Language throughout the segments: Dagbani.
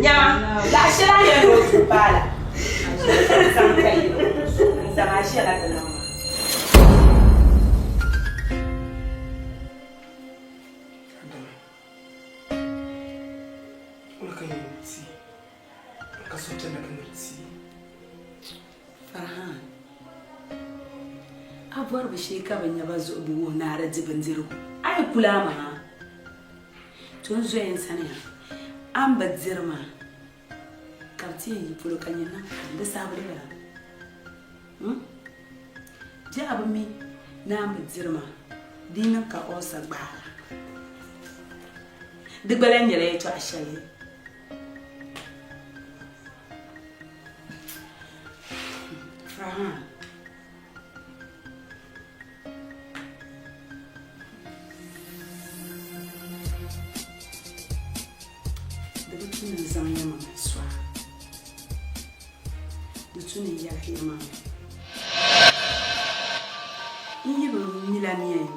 Nyama, laɣ shɛli a ni yɛn ni o tuhi paai la, zaŋ ka yi n-zaŋ a ʒiya la ti niŋ ma. Adama, wula ka yɛn ti ka suhupiɛlli ka ni ti? Farhan, a bɔri bi shee ka bɛ nya ba zuɣu bi wuhi ni a di di bindirigu, a yi kuli a maŋa. To n zoya n sani ya, a ni bi diri maa ka bɛ ti yɛn yi polo ka nyɛ niŋ kam, di saha bi leei a? Hmm? Bɛ a bi mi ni a ni bi diri maa di yi niŋ ka ulcer gbaag a? Di gba lahi nyɛla yɛltɔɣa shɛli. Farhan. Di bi tu ni n zaŋ yɛma mali sɔɣa. Di tu ni n yɛligi yɛma mi. N yi bi mila ni yɛn.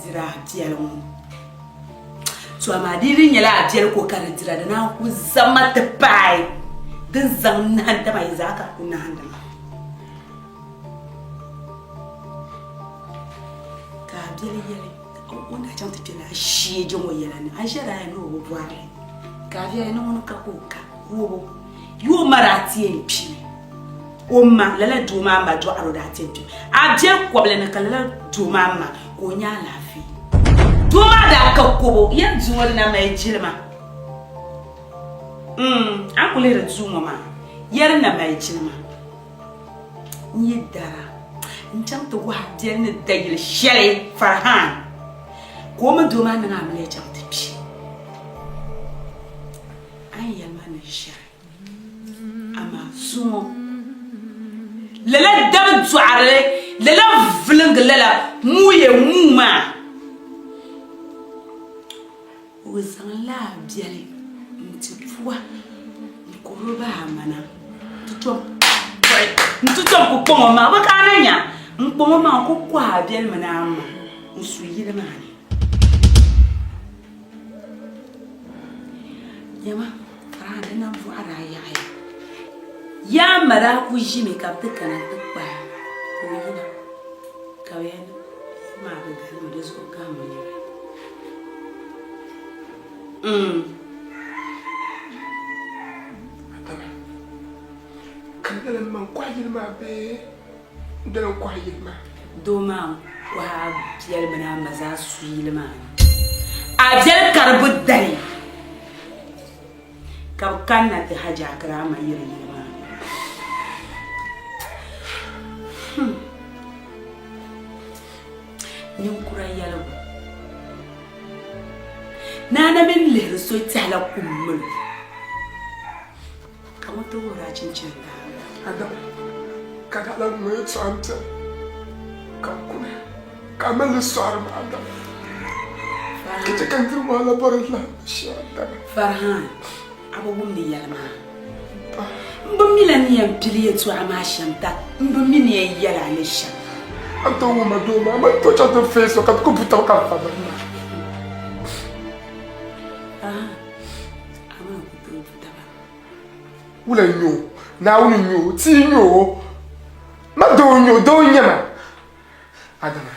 Dira a biɛli ŋɔ to amaa di di nyɛla a biɛli ko ka di dira di naan ku zama ti paai din zaŋ nahindima yi zaa ka ku nahindima ka a biɛli yɛli o ni daa chaŋ ti kpɛla a shee je ŋɔ yɛla ni a ʒɛla ya ni o bi bɔri li ka a biɛli ni ŋuni ka ka o ka wobo yi o ma daa ti yɛn kpimi o ma lala doo maa ma dɔɣiri o daa ti yɛn kpimi a biɛli kɔbili ni ka lala doo maa ma ka o nya alaafee doo maa daa ka kobo yɛn duu ŋɔ di na mali jilima a ni ku lihiri duu ŋɔ maa yɛri na mali jilima N yi dara n-chaŋ ti wahi biɛli ni dayili shɛli Farhan ka o mini doo maa niŋ amiliya chaŋ ti kpi. A ni yɛli ma ni n shɛri, amaa zuŋɔ lala dabi dɔɣirili, lala vulingi lala muuye muu maa. O zaŋla a biɛli nti pua n-kuri o bahi amana nti tom ku kpaŋ o maŋa. Bɛ ka a na nya n-kpaŋ o maŋa ku kɔhi a biɛli mini a ma n-su yili maa ni. Nyama, Farhan di nambɔɣu daa yaɣiya. Yaa ma daa ku ʒimi ka bɛ ti kana nti kpahi ka o yina ka bɛ yɛli maa bi galimi di zuɣu gahimbu nyɛla. Adama, ka n dala m ma n-kɔhi yili maa bee n dala n-kɔhi yili maa? Doo maa n-kɔhi a biɛli mini a ma zaa su yili maa ni. A biɛli karibu dali ka bɛ kanna ti hajaakiri a ma yiri yili maa ni. Hmm. Ninkura yɛligu. Naa na mini lihiri so tɛhila kum mili o, ka ŋɔ ti wuhiri a chinchini daa. Adama, ka daa lan ŋme yɛtɔɣa m-piɛli, ka kuna, ka a mali li sɔɣiri ma Adama, ka chɛ ka n diri wahala bɔri n lahi shee Adama. Farhan, a bi wumdi yɛli maa. M bi mi la ni yɛn pili yɛtɔɣa maa shɛm ta, m bi mi ni yɛn yɛl a li shɛm. A ni tooi wum a doo maa, a mali tooi chaŋ ti feesi o ka ti ku bu taba ka n fa bini maa. Farhan, a mi ni ku tooi bu taba. Wula n-nyɛ o? Naawuni n-nyɛ o? Tia n-nyɛ o? Ma doo n-nyɛ o? Doo n-nyɛ ma? Adama,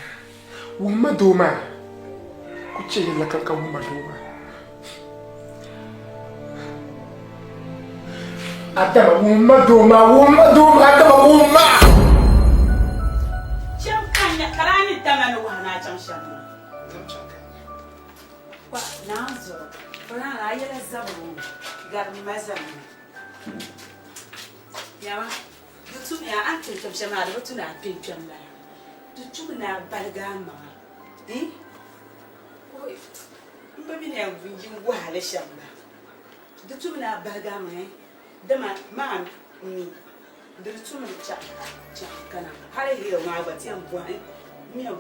wuhim ma doo maa. Ku chɛ yɛlla kam ka wuhim ma doo maa. Adama, wuhim ma doo maa, wuhim ma doo maa, Adama, wuhim ma! Cham ka nya, ka daa ni tama ni wahu ni a chaŋ shɛm maa. Kpa naa zuɣu, Farhan a yɛla zabiri o gari ma zani. Nyama, di tumiya a ni kpini kpɛm shɛm maa, di bi tu ni a kpini kpɛm lala. Di tumi ni a baligi a maŋa. N bi mi ni yɛn yi wahi li shɛm la. Di tumi ni a baligi a maŋa, dama maa mi di di tumi ni chaɣ kana. Hali heel maa gba ti yɛn bɔhi m yɛn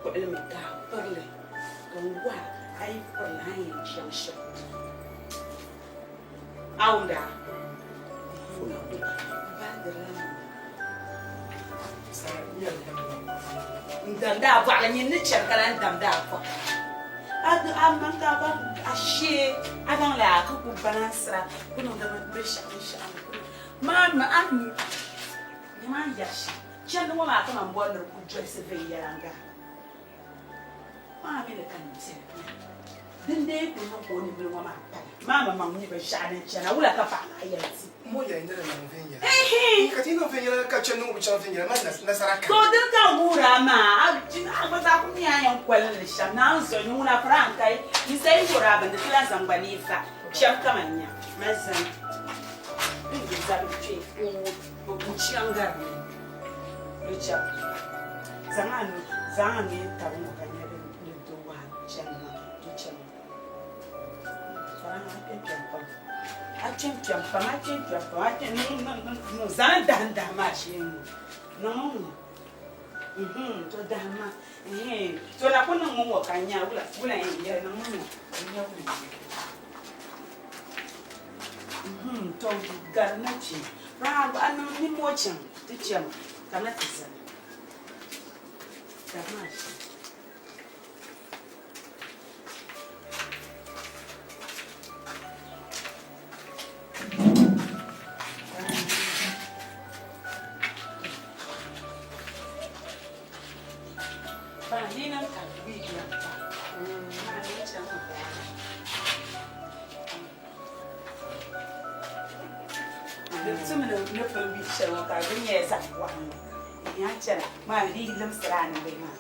kpuɣi li mi ka a piri li, ka n wahi a yi piri li a ni yɛn chaŋ shɛm. A wumda? N damdi a bɔɣili nyin ni chani ka lan damdi a bɔɣili. A maŋ ka a shee a baŋ la ka ku balansira ku niŋdi binshɛɣu binshɛɣu maa mi a mi nyama a ni yɛri shɛm chandi ŋɔ maa kaman bɔri ni di ku dolisi viɛnyɛliŋga. Maa mi ni ka n beni din dee ku niŋ ka o nimbili ŋɔ maa pali maa mi maŋ mi binshɛɣu din chana wula ka paɣa maa yɛli ti? M bo yɛli ni di niŋ viɛnyɛla. Ka ti yi niŋ viɛnyɛla ka chani ŋɔ bi chaŋ viɛnyɛla man nasara kani. To dini ka n wuhiri a maa a gba zaa ku mi a yɛn kolim li shɛm Naawuni zuɣu ni ŋuna piri a n kai Yisa yi wuhiri a bindi ti lan zaŋ gba neei fa cham kaman nya mali zani n yi zabiri kpe n chaŋ gari ni di cham. Zaŋ a nuu zaŋ a nuu tabi ŋɔ ka nya di di wahi chani maa di chani. Faraha a kpɛm kpɛm pam a kpɛm kpɛm pam a kpɛm kpɛm pam a kpɛm niŋ niŋ niŋ niŋ zaŋ dahim dahim maa shee ŋɔ niŋ ŋɔ mhm to dahim ma ehe to na ku niŋ ŋɔ ka n nya wula wula yɛn yɛli niŋ ŋɔ n nya wula yɛn yɛli mhm to gari na kpɛ Faraha a niŋ nimmoo chaŋ ti chɛmi kamina ti zani. Di tumi ni pili wii shɛli ŋɔ ka di nyɛla zaɣ waɣinli. Nya chana maa ni yi limsiri a nimbihi maa.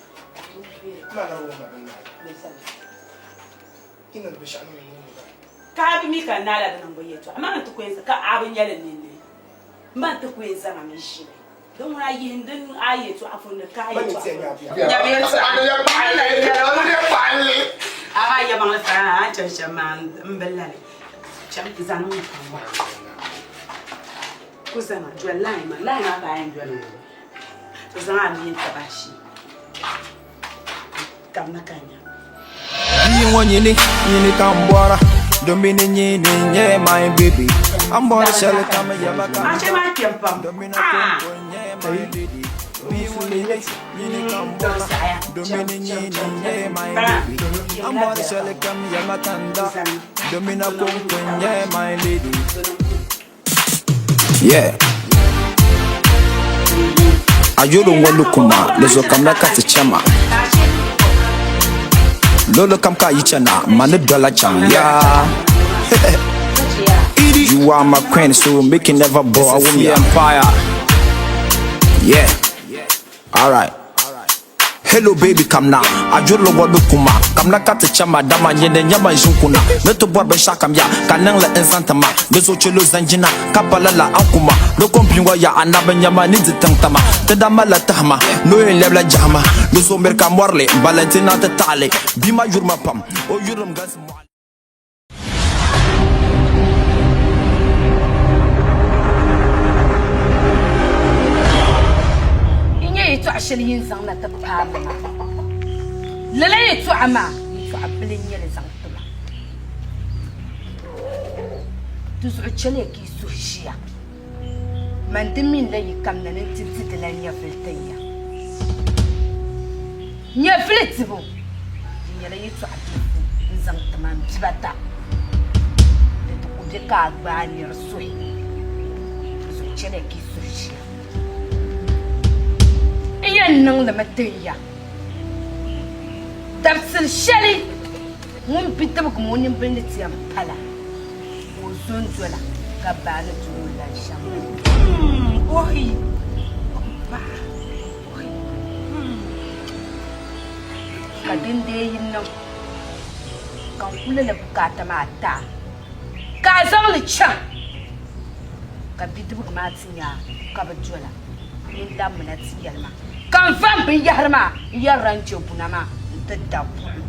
Ka a bi mi ka n naala di niŋbu yɛltɔɣa man ti ku yɛn ka a bi nya li ninni man ti ku yɛn zaŋ a mi ʒili din ŋuna a yihi din a yɛltɔɣa puuni ka a yɛltɔɣa Amaa yɛmaŋli fara a ni chani shɛm maa m bi lali cham ti zaŋ niŋ pam maa. Ku zaŋa doli line maa, line maa ka a yɛn doli maa. Ti zaŋ a nuu n-tabi a shee kamina ka nya. Bia ŋɔ nyini, nyini ka m bɔra Domini nyini n-nyɛ my baby A ni bɔri shɛli kam yɛma ka A m chɛ maa kpɛm pam. Domina Ah! konko n-nyɛ my lady Bia ŋɔ nyini, nyini ka m bɔra Domini nyini n-nyɛ my baby A ni bɔri shɛli kam yɛma ka n da Domina konko n-nyɛ my lady. Yeah. A yuri ŋɔ lukuma di zo kamina ka ti chama. Luɣili kam ka a yi chana, ma ni dola chaŋ yaa. You are my queen, so make it never bore. I will empire. Yeah. Alright. Hello baby kam na a jurili wɔdu kuma kam na ka ti chama dama nyini nyɛma n-ʒin kuna ni ti bɔri binshɛɣu kam ya ka niŋli n-zaŋ ti ma di zuɣu chelo zanjina ka pa lala a ni kuma di kom bia ŋɔ ya anabi nyɛma ni di tiŋ tama ti daa malila tahima ni o yɛn lɛbila jahama di zuɣu miri ka mɔrili bala nti naai ti taɣili bia maa yuri ma pam o yurilim galisi mɔɣili. N nyɛ yɛtɔɣ shɛli yi ni zaŋ na ti paai ma maa. Lala yɛtɔɣa maa, yɛtɔɣ bili n-nyɛ li zaŋ ti ma. Di zuɣu chɛliya ka yi suhu ʒiya. Man di mi la yi kamina ni nti di di lan nyɛvili tin ya. Nyɛvili dibu, di nyɛla yɛtɔɣ biɛhigu n-zaŋ ti ma m bibata. Di ti ku be ka a gbaai nir suhi, di zuɣu chɛliya ka yi suhu ʒiya. N yɛn niŋ li mi tin ya dabisili shɛli ŋun bidibigi ŋɔ nimbili ni ti yɛn pala. Ka o zo n-dola ka baai ni dol o lan shɛm. Ka din dee yi niŋ ka n kuli ni bukaata maa ti a, ka a zaŋ li chaŋ, ka bidibigi maa ti nya a ka bi dola, nyin labimina ti yɛli ma, ka n va m binyɛhiri maa n-yɛrila n je buna maa nti da buɣim.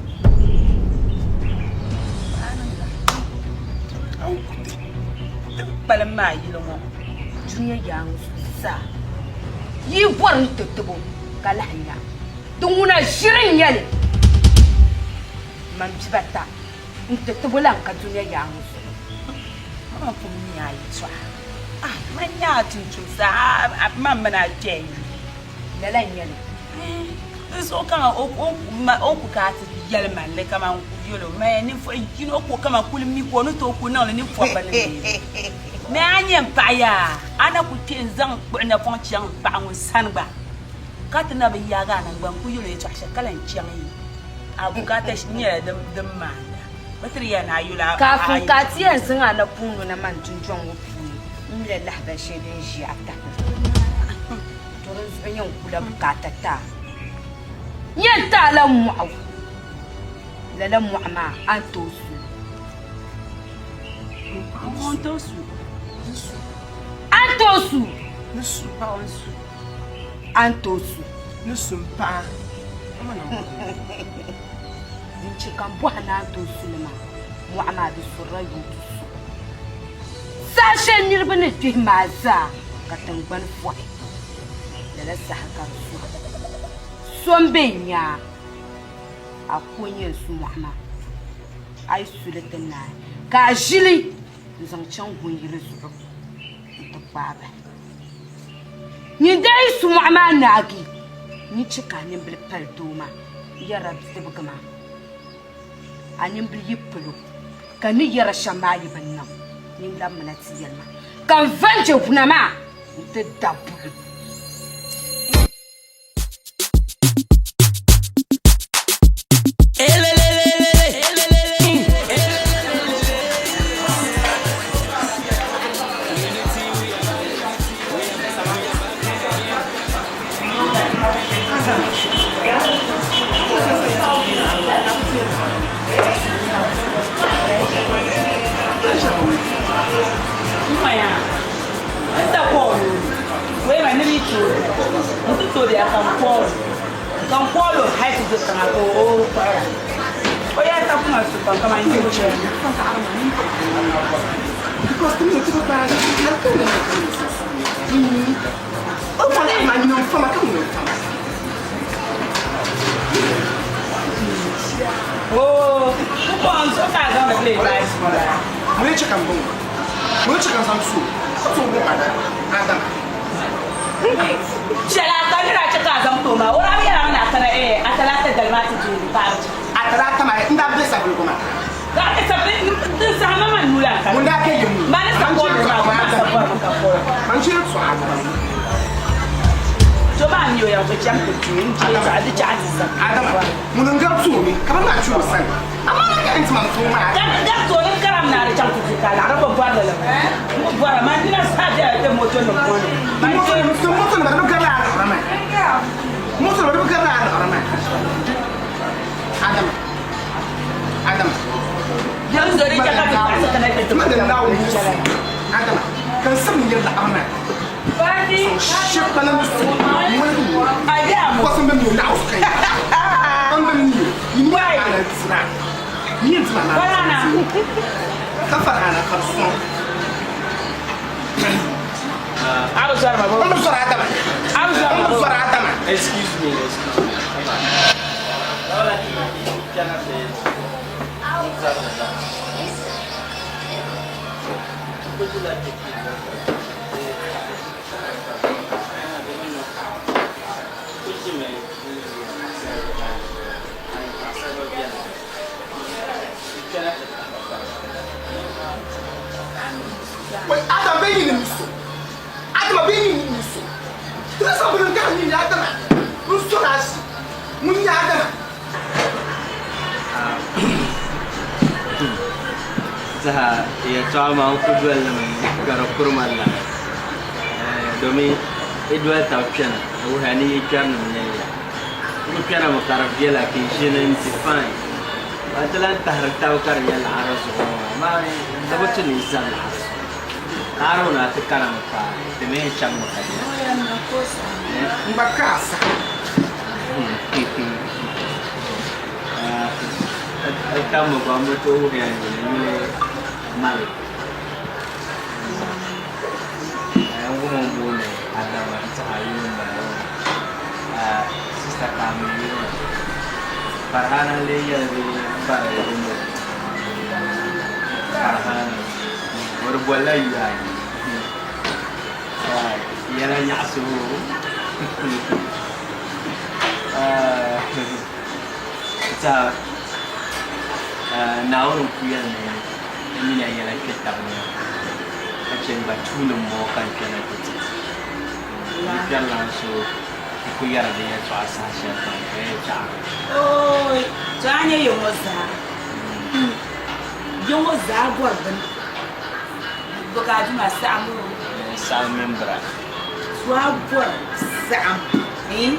Kpalim maa yili ŋɔ dunia yaaŋa zuɣu zaa yi bɔri ni ti tibo ka lahi nya di ŋuna ʒiri n-nyɛ li man bibata n-ti tibo lan ka dunia yaaŋa zuɣu. Mama pun mi a yɛtɔɣa. Ah, man nya a tumtumsa, a man mini a kpɛya yuli. Lala n-nyɛ li. Di zuɣu kaman o ku ka a ti yɛli ma li kaman n ku yɛl o, Maya ninvuɣ yino ko kaman kuli mi ka o ni tooi ku niŋ li ninpɔbba ni bee? Mɛ a nyɛ m paɣa yaa, a na ku kpe n-zaŋ kpuɣi napɔŋ chaŋ m paɣa ŋun sani gba, ka ti na bi yaag a naŋgbani ku yɛl o yɛtɔɣ shɛli ka lan chaŋ yi. A bukaata nyɛla din maanda. Bɛ ti di yɛli ni a yɛl a Kaafin ka a ti yɛn zaŋ a napɔŋ nɔ na man dundɔŋ ŋɔ puuni, m mila lahibali shɛli din ʒi a tahi. To di zuɣu yɛn kula bukaata ti a. N yɛn ti a la mɔɣu. Lala mɔɣu maa a ni tooi su li. A ni tooi su? A ni tooi su? Din chɛ ka m bɔhi ni a ni tooi su li maa, mɔɣu maa di surila yuŋ tusu. Saha shɛli niriba ni kpihi maa zaa ka tiŋgbani fɔhi, lala saha ka di suhi. So m-be n-nya a, a ko n-yɛn su mɔɣu maa. A yi su li ti naai, ka a ʒi li n-zaŋ chaŋ gunyili zuɣu nti kpaai bahi. Nyin daa yi su mɔɣu maa naagi, n ni chɛ ka a nimbili pali doo maa n-yɛrila bidibigi maa. A nimbili yi palo, ka n ni yɛra shɛm maa yi bi niŋ, nyin labimina ti yɛli ma, ka n va n-je wuna maa nti da buɣim. bɛ o ya so cham ti ti n je a di chaɣa ti sa. Adama, ŋuni n gari tooni ka bɛ maa kpi o sani. Amaa na ka yɛn ti ma n-tooi maa. Gari tooni n karam naa di chaŋ ti ti ka laɣiri bi bɔri li n bi bɔra man dina saha bɛla ti moto nim ŋɔ ni. Ti moto nima di bi garila a liɣiri maa. Moto nima di bi garila a liɣiri maa. Adama, Adama. Yɛm zori chɛ ka ti paɣisi kana ti ti Ma di Naawuni ni Adama, ka n simdi nyɛ laɣiri maa. Excuse me, excuse me. Adam bɛ ɲini muso Adama bɛ ɲini muso tɛrɛsa bolo ka ɲini Adama n sɔrɔ a si mun ɲɛ Adama. Saha yɛltɔɣa maa n ku dolimi ka di kurima la domin i doli tabi kpɛna di wuhiya ni yi kpɛrinima n-nyɛ ya. N ku kpɛnami ka di viɛla ka yi ʒini n-di fain. Ka ti lahi tahiri taba ka di nyɛ laɣiri zuɣu ŋɔ maa amaa di bi tu ni yi zani laɣiri zuɣu. Laɣiri ŋɔ na ti kanami paai ti mi yɛn chaŋmi ka di N gba ka a saha. Tammi gba m bi tooi wuhiya ni yuli Malik. N wuhi o ni booni Adama n-tɛhi a yuli m-bala maa. Sista ka a mi yuli maa. Farhana n-lee yɛli bee m-bari bindira? Farhana. O di bolila yuya ayi. Ka yɛla nyaɣisibu. N-tɛha Naawuni n-ku yɛli ni n mini a yɛla kpe tab ni ka chɛ n gba tuuli m-bɔŋɔ ka n kpɛna ti ti ti. Di kpɛrilan so n-ku yɛri di yɛltɔɣa saha shɛli kam ka yɛn chaɣiri. Ooi! To a nya ya ŋɔ zaa? Ya ŋɔ zaa bɔri bini. Bɔ ka a duma saɣim o? Saɣim mini bira. To a bɔri saɣim, eh?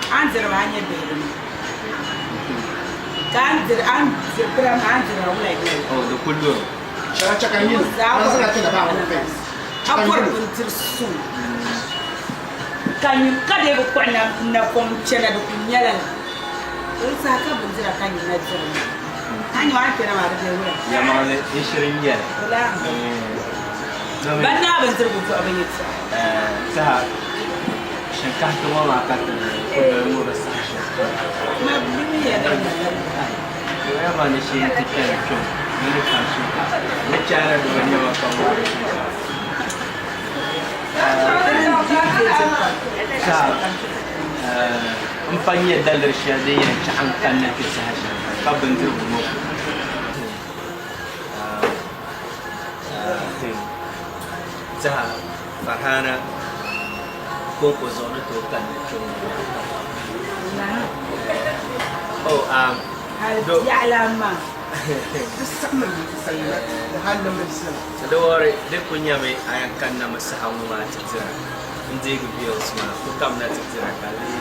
A ni diri maa nyɛ bihi dini? Ka a ni diri, a ni diri bira maa, a ni diri wula nyɛ li? Oh, di ku luri. Shɛla chɛ ka n yini, a zaŋ a kpɛna baɣa ŋɔ fence. A bɔri bindiri suŋ ka nyu ka dee bi kpuɣi napɔŋ chana di kuli nyɛla la. Di saha ka bindira ka nyu na diri mi. A nyu a ni kpɛna maa di bɛ wula? Yɛlimaŋli n shiri nyɛ li. Wula Ban naai bindirigu buɣibu yɛltɔɣa. Saha shinkahiti ŋɔ maa ka ti ku doli ŋubiri saha shɛli. Ma bi mi ya din niŋ la. Doya maa ni shee nti kpɛri kpiɔŋ mini kam shinkaafa ni China doo nɛma pam maa ni shinkaafa. Saha m pa nya daliri shɛli din yɛn chaɣi n kanna kpe saha shɛli kam ka bindirigu ŋɔ ku. Saha Farhana konko zuɣu ni tooi kanna kpe ŋɔ maa. Oh, um, Hali biɛɣu maa. Di wari di ku nyɛmi a yɛn kanna mi saha ŋɔ maa ti dira n deegi bills maa ku kamina ti dira ka lee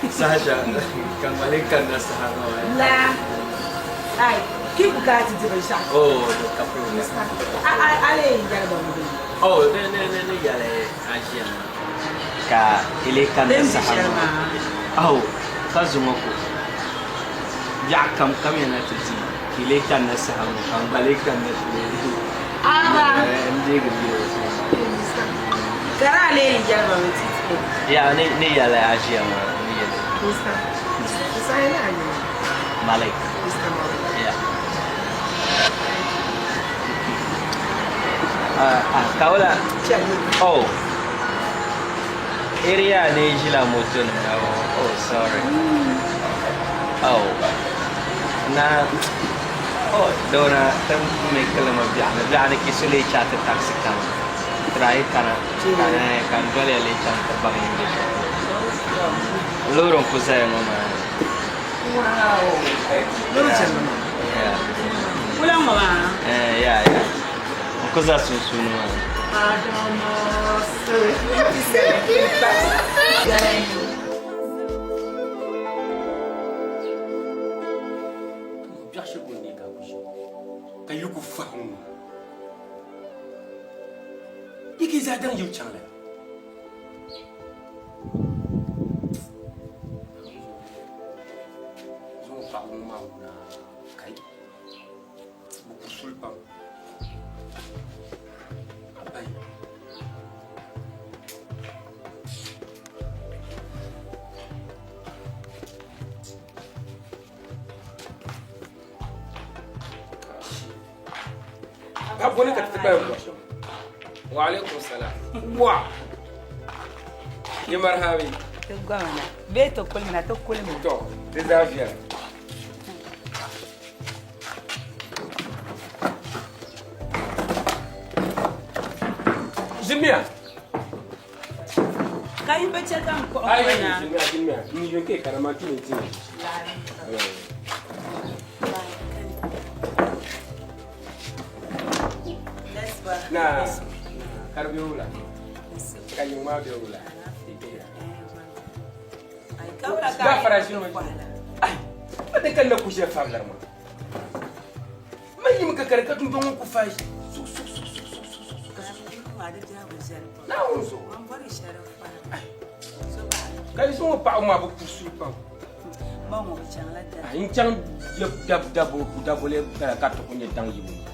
saha shɛli ka ŋma lee kanna saha ŋɔ maa. La ai ki ku ka ti di binshɛɣu. Oh, di ka problem. A lee yɛli ba mi bee? Oh, ni ni ni ni yɛli a ʒiya maa ka i lee kanna Din di saha shɛli ŋɔ maa. maa. Oh, ka zuŋɔ ko biɛɣu kam kamiya na ti di ka i lee kanna saha ŋɔ ka n gba lee kanna ti lee Aba. n deegi bills maa. Ka a lee yɛli ba mi ti ti. Ya ni ni yɛli a ʒiya maa ni yɛli. Malik. Yeah. Kaola. Oh. Area ni ʒila moto ni na oh sorry. Oh. Na oh dona tam me kalama biɛɣuni biɛɣuni ki so lee chaati taxi kam. tiri a yi kana ka n doli ya lee chaŋ ti baŋ yin be shɛli polo. Loori n-ku zaya ŋɔ maa. Wow! Loori viɛlli maa. Yeah. Wula ŋɔ maa? Eh, yeah, yeah. N ku za sunsuuni maa. Adama Biɛɣu shɛli ka o neei ka a ku ʒi ka yi ku fahim ŋɔ. Yi ka yi zaa daŋ yibu chaŋ la. Zuŋɔ paɣaba ŋɔ maa wuna kai bɛ ku suli pam. Abai. Ka boli ka ti kpaya bɔ. Wa alaikum salam. Wa. Yi marhabi. Ti gomina. Bee ti kulimina ti kulimina. To, di zaa viɛla. Ʒimiya. Ka yi bi chɛ ka n kpuɣi Ayi, kpɛna. ʒimiya, ʒimiya. N yun ke karama ti ni ti. Na, kar be wula. Ka yiŋ maa be wula. Gafara ʒimi. Ai, ma di kanna ku ʒe fabila maa. Ma yim ka kari ka tuntɔŋ ŋɔ ku faai su su su su su su su su ka su. Naawuni zuɣu. Ka yi zaŋ o paɣa maa bi ku suli pam. N chaŋ dabole bala ka ti ku nyɛ daŋ yibu maa.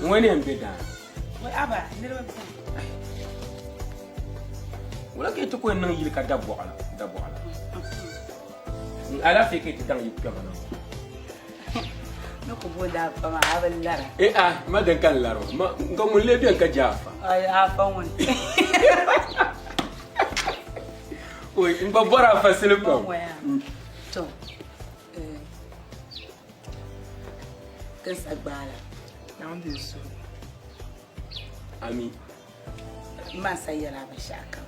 Ŋɔ ni yɛn be daa. Wula ka yi ti ku yɛn niŋ yili ka da bɔɣila da bɔɣila. N alaafee ka yi ti daŋ yi kpɛma na ŋɔ. Ni ku bo daa fa maa a bi lara. Eh ah ma din ka n lari o ma n ka ŋun lee beni ka je afa. Ai afa ŋuni. Oi n gba bɔri afa sili pam. To eh kinsa gbaala. Naawuni deei suhu. Ami. M ma n-sa yɛli a binshɛɣu kam.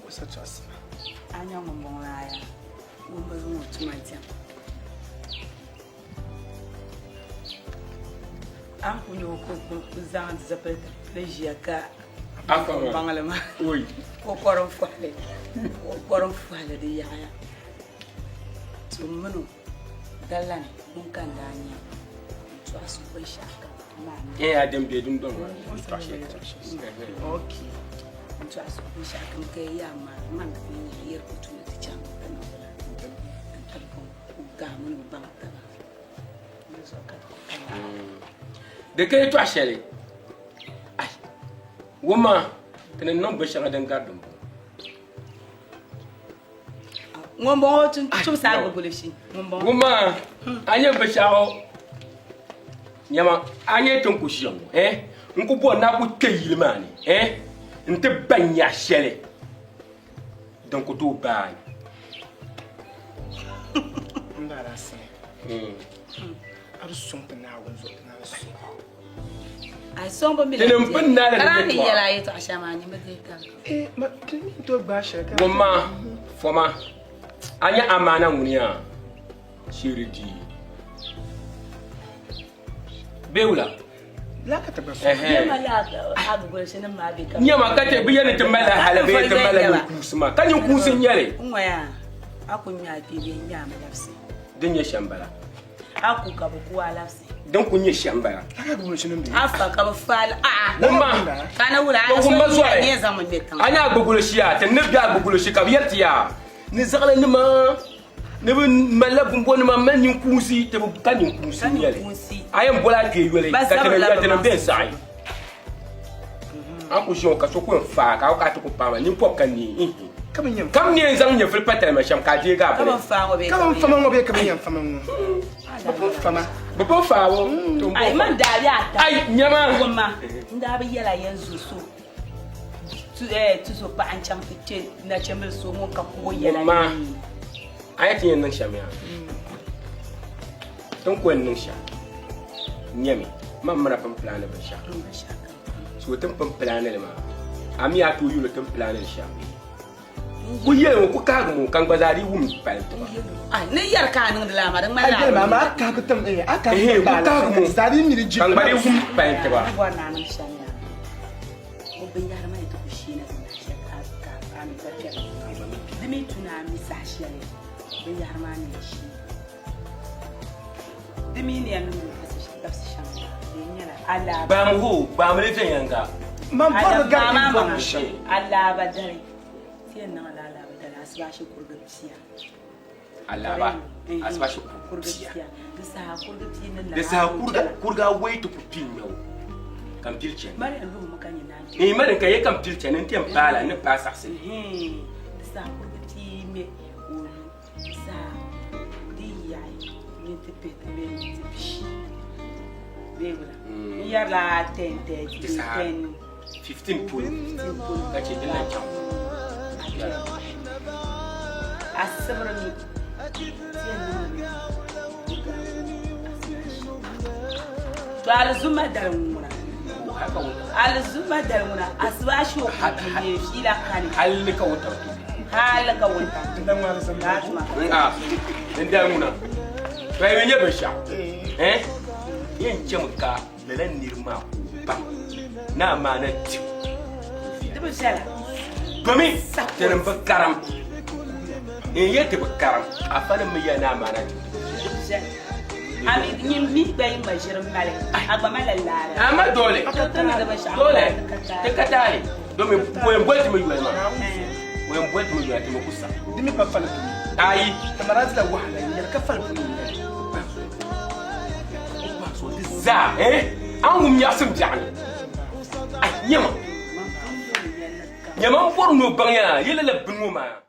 O sa tɔɣisi ma. A nya ŋun bɔŋɔ maa yaa, ŋun bi zaŋ o tuma diɛm. A ni ku nya o ka o ku zaŋ zipiliti pili ʒiya ka baŋli maa. Ka o kɔrim fɔhili, ka o kɔrim fɔhili di yaɣiya. To m mini o Dallani ŋun ka n daa nya n-tɔɣisi o binshɛɣu kam maa ni. Eh, a din be dundɔŋ maa ni n-tɔɣisi yɛltɔɣa. Okay. N-tɔɣisi o binshɛɣu kam ka yi yaa maa man ti ni nya yɛri ka o tuma ti chaŋ ti niŋ o la n-tiri ka o gahi mini o baŋ taba. Di zuɣu ka ti ku kana. Di ka yɛltɔɣa shɛli, ai, wumma ti ni niŋ binshɛŋa din gari dimbɔŋɔ. Ŋun bɔŋɔ tum saa gbuguli shi. Ŋun maa a nyɛ binshɛɣu nyama a nyɛ tin ku ʒiya ŋɔ eh n ku bɔri ni a ku kpɛ yili maa ni eh n ti ba nya shɛli din ku tooi baai. N daa daa sani a di sɔŋ ti Naawuni zuɣu ti naan sɔŋ. A sɔŋ bi mi la Tinim pun naai la di Ka ni yɛltɔɣa. yɛli a yɛltɔɣa shɛli maa nyini bi deei taba. Eh, ma ti mi tooi gbaai shɛli ka. Ŋun maa foma a nya amaana ŋuni yaa shiri di bee wula? Laa ka ti gba sɔŋ. Nyɛma la a gbuɣinsi nim maa bɛ ka. Nyɛma ka ti bi yɛli ti mali hali bee ti mali ninkuusi maa ka ninkuusi n nyɛli. N ŋɔ yaa a ku ŋmɛ a kpee bee n ŋmɛ a mi labisi. Din nyɛ shɛm bala. A ku ka bi ku a labisi. Din ku nyɛ shɛm bala. A fa ka bi fa a a. Wumma. Ka na wula a so Wumma nyɛ zɔri. nyɛ zaŋ mi ŋmɛ tiŋa. A nya agbugulu shia ti ni bɛ agbugulu shi ka bi yɛri ti yaa ni zaɣili nima ni bi malila bumbo nima mali ninkuunsi ti bi ka ninkuunsi Ka nyɛli. ninkuunsi. A yɛn boli a kpee yoli Ba ka ti zabirila ni bi bɛ n saɣi. A ku ʒiya ka so ku yɛn faai ka a ka ti ku paai ma ninpɔbi ka nee. Ka bi nyɛ Kam ni yɛn zaŋ nyɛvili pa talima shɛm ka a deegi a Ka bini. bi fa ŋɔ bee Ka bi fama ŋɔ bee ka bi yɛn fama ŋɔ. Bi pun fama. Bi pun faai o. To n Ai bo man daa bi ata. Ai nyɛma. Wumma n daa bi yɛla yɛn zo so tu eh tu so paɣa n chaŋ ti kpɛ nachimbili so ŋun ka kubo yɛla Wumma ni. a yɛn ti yɛn niŋ shɛm yaa. Tin ku yɛn niŋ shɛm nyɛmi man mina pun pilaani binshɛɣu. So ti ni pun pilaani li maa, a mi a tooi yuli ti ni pilaani li shɛm bee? Ku yɛli ŋɔ, ku kahigi ŋɔ, ka n gba zaa dii wum pali tiba. Ni yɛri ka a niŋdi laa maa, di ŋmanila a yɛli maa, a kahigi tim, a kahigi tim Ku kahigi ŋɔ, zaa dii mi di ka n gba dii wum pali tiba. Ni bɔri ni a niŋ shɛm yaa, o binyahari maa yi ti ku sheena ti nahi shɛli ka a mi gba kpɛri. Di mi tu ni a mi saha shɛli binyahari maa ni yɛn shee. Di mi ni yɛn niŋ dabisi shɛŋa maa, di yɛn nyɛla alaaba. Gbaami hoo, gbaami li viɛnyɛliŋga. Man bɔri gari n bɔri shɛm. Alaaba dali, ti yɛn niŋla alaaba dali asibaasi kurigi pia. Alaaba asibaasi kurigi pia. Di saha kurigi pia ni Di saha kurigi awɔi ti ku pili ŋmɛbu ka m pili chani. Mariam luhimi ka nyɛ naan Ee, Mariam ka yɛ ka m pili chani n ti yɛn paai la, n ni paai saɣisi. Di saha kurigi pia ŋmɛ o lu. Di saha di yi yaɣi minti pihita bee minti pishi bee wula n yɛrila 10:30 Di saha 10 15 polo ka chɛ din lahi chaŋ. Asibiri mi ti yɛn niŋ to alizuma dali ŋuna alizuma dali ŋuna asibaasi o ku di fiila kani hali ni ka wuntaŋ to hali ka wuntaŋ din dali ŋuna to ayi mi nyɛ binshaɣu eh yɛn chɛmi ka lala niri maa ka o baŋ ni amaana dibu di bi viɛla domi ti ni bi karim n yɛ ti bi karim afa nim mi yɛli ni amaana dibu di bi viɛla a mi nyin mi gba yi ŋma ʒiri mali a gba malila laara ama dole dole ti ka taali domi o yɛn boli ti mi yoli maa o yɛn boli ti mi yoli ti mi ku sa di mi pa fali puni ayi kamara dila wahala n yɛli ka fali puni n nyɛli di zaa eh an wum nyaɣasim biɛɣu ni ai nyɛma nyɛma n bɔri ni o baŋ yaa yi lala bini ŋɔ maa.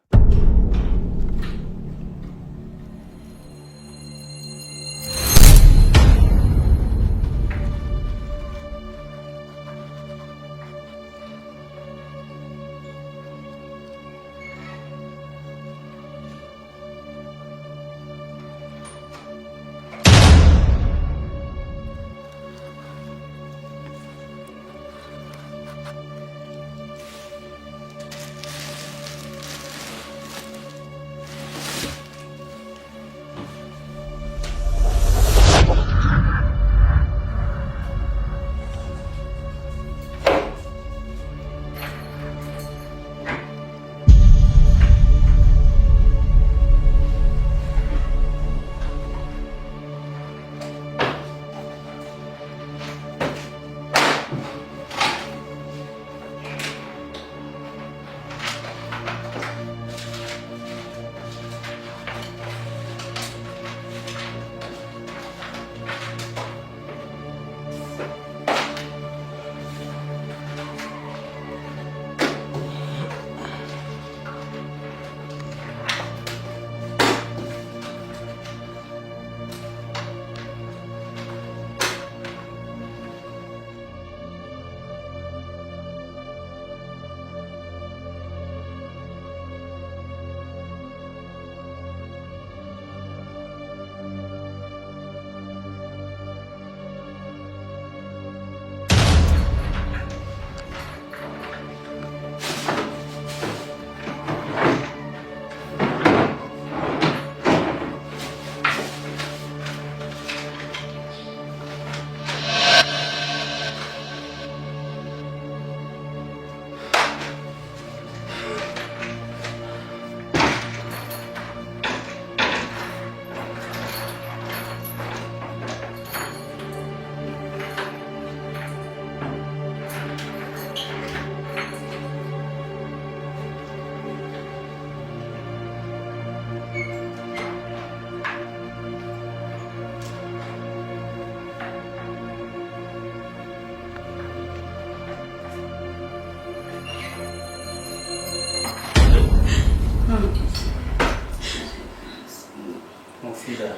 Mufida,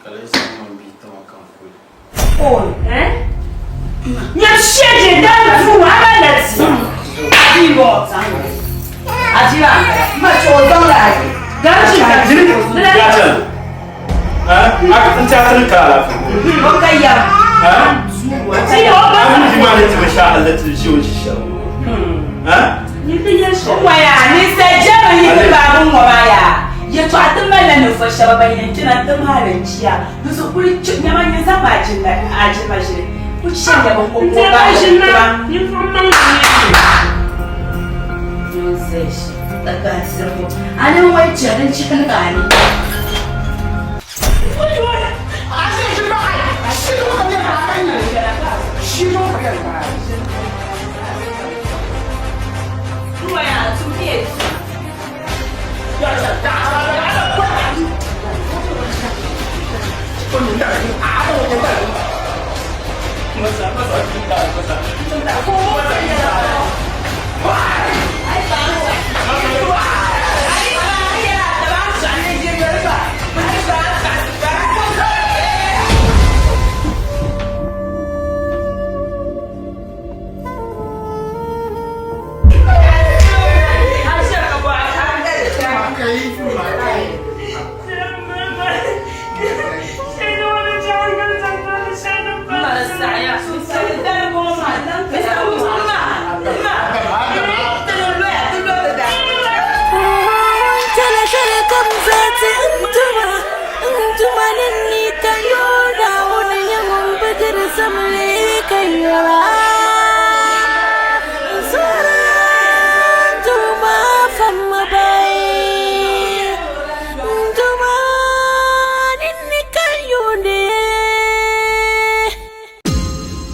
ka lee zaŋ ma bia tima ka n kuli. Oi, eh? Nyam shege dan du ama na ti. Abi bo tan. Ajira, ma cho dan la. Dan ji ka ji. Ha? A n tɛɣa tini ka alaafee. O ka yam. Waya ninsal jɛma yi ti paagi ŋ-ŋɔ maa yaa, yɛtɔɣa ti malila ninvuɣ shɛba ban yɛn kpɛna nti maali n-chia, di zuɣu kuli chɛ nyama nyin zaŋm a jilima ʒili ku chɛliya bɛ ko ka o bahi ti ba.